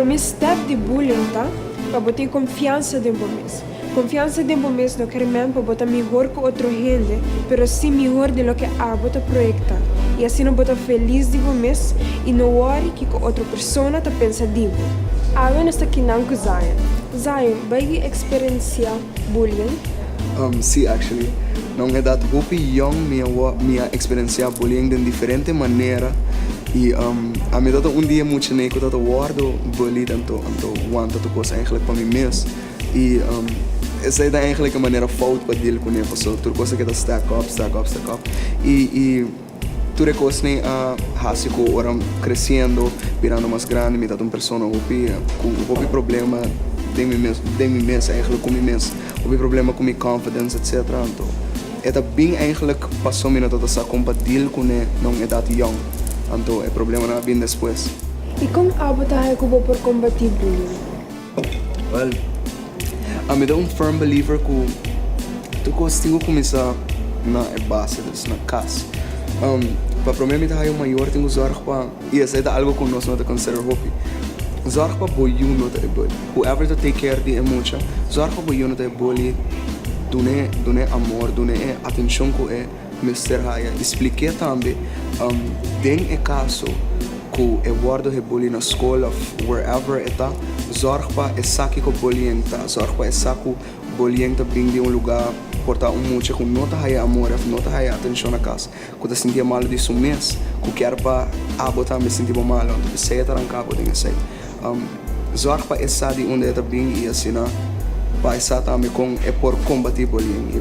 Promé step di bullying ta pa bo tin konfiansa den bo mes. Konfiansa den bo mes no ker men pa bo ta mihor ku otro hende, pero sí mihor di loke abo ta proyektá. I asina bo ta felis di bo mes i no wòri kiko otro persona ta pensa di bo. Awe nos ta kinan ku Zion. Zion, bo a yega eksperensiá bullying? Sí, actually. Na un edat hopi yong mi a mi a eksperensiá bullying den diferente manera i ami ta ta un di e muchanan ku ta ta wòrdu bullied anto anto wanta tur kos eigenlijk pa mi mes. I esei ta eigenlijk e manera fout pa deal kuné pasobra tur kos a keda stack up, stack up, stack up i i tur e kosnan a hasi ku ora kresiendo, birando mas grandi mi ta un persona hopi ku hopi problema den mi mes den mi mes eigenlijk ku mi mes, hopi problema ku mi confidence etcetera anto e ta bin eigenlijk paso mi no tabata sa kon pa deal kuné na un edat yong anto e problemanan a bin despues. I kon abo ta haña ku bo por kombatí bullying? Well, ami ta un firm believer ku tur kos tin ku kuminsá na e base, dus na kas. Pa promé mi ta haya un mayor tin ku zòrg pa, i esei ta algu ku nos no ta consider hopi, zòrg pa bo yu no ta e bully. Whoever ta take care di e mucha, zòrg pa bo yu no ta e bully, dun'é dun'é amor, dun'é e atenshon ku e mester haya i splik'é tambe den e kaso ku e wòrdu he bully na skol òf wherever e ta, zòrg pa e sa kiko bullying ta, zòrg pa e sa ku bullying ta bin di un lugá por ta un mucha ku no ta haya amor òf no ta haya atenshon na kas, ku ta sinti e malu di su mes, ku kier pa abo tambe sinti bo malu, anto p'esei e ta ranka bo den esei. Zorg pa e sa di unda e ta bin i asina pa e sa tambe kon e por kombatí bullying i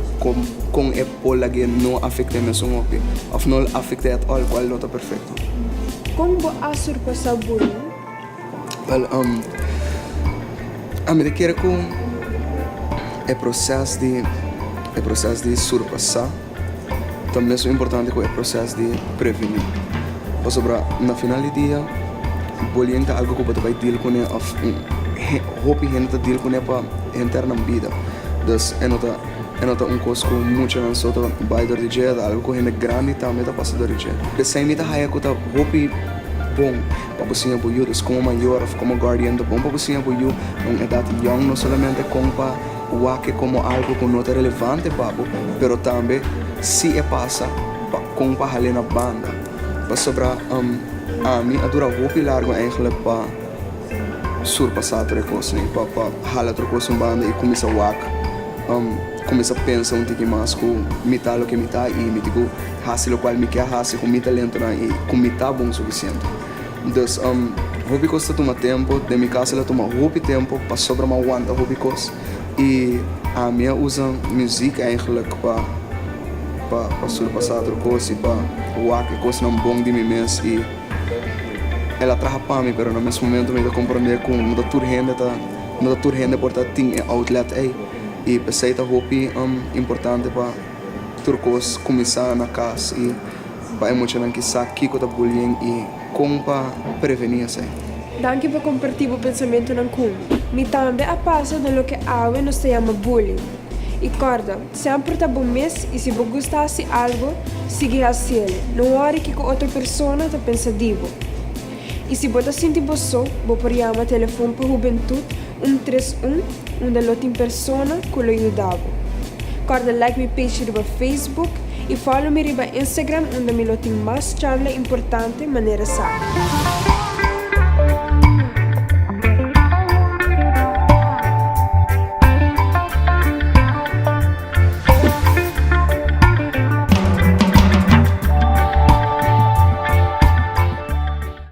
kon e por lag'é no afekt'é mesun hopi òf no afekt'é at all, kual no ta perfekto. Kon bo a surpasá bullying? Wèl, ami ta kere ku e proses di e proses di surpasá ta mesun importante ku e proses di prevení. Pasobra na final di dia bullying ta algu ku bo ta bai deal kuné òf hopi hende ta deal kuné pa henter nan bida. Dus e no ta e no ta un kos ku muchanan so ta bai dor di dje, ta algu ku hende grandi tambe ta pasa dor di dje. P'esei mi ta haya ku ta hopi bon pa bo siña bo yu. Dus komo mayor òf komo guardian ta bon pa bo siña bo yu na un edat yòn no solamente kon pa Wak e komo algu ku no ta relevante pa bo, pero tambe si e pasa, pa kon pa hal'é na banda. Pasobra ami a dura hopi largu eigenlijk pa surpasá tur e kosnan, pa pa hala tur kos un banda i kuminsá wak, kuminsá pensa un tiki mas ku mi ta loke mi ta i mi tin ku hasi lokual mi ke hasi ku mi talentonan i ku mi ta bon sufisiente. Dus hopi kos ta tuma tempu, den mi kas el a tuma hopi tempu pasobra mi a wanta hopi kos i ami a usa muzik eigenlijk pa pa pa surpasá tur kos i pa wak e kosnan bon di mi mes i el a traha pa mi pero na mes momento mi ta komprondé ku no ta tur hende ta no ta tur hende por ta tin e outlet ei i p'esei ta hopi importante pa tur kos kuminsá na kas i Pa e muchanan ki sa kiko ta bullying i kon pa prevení esei. Danki pa kompartí bo pensamentunan ku mi. Mi tambe a pasa den loke awe nos ta yama bullying. I kòrda, semper ta bo mes i si bo gusta hasi algu, sigui hasiel. No wòri kiko otro persona ta pensa di bo. I si bo ta sinti bo so, bo por yama Telefon pa Hubentut 131 unda lo tin persona ku lo yuda bo. Kòrda like mi page riba Facebook i follow mi riba Instagram unda mi lo tin mas charla importante manera esaki.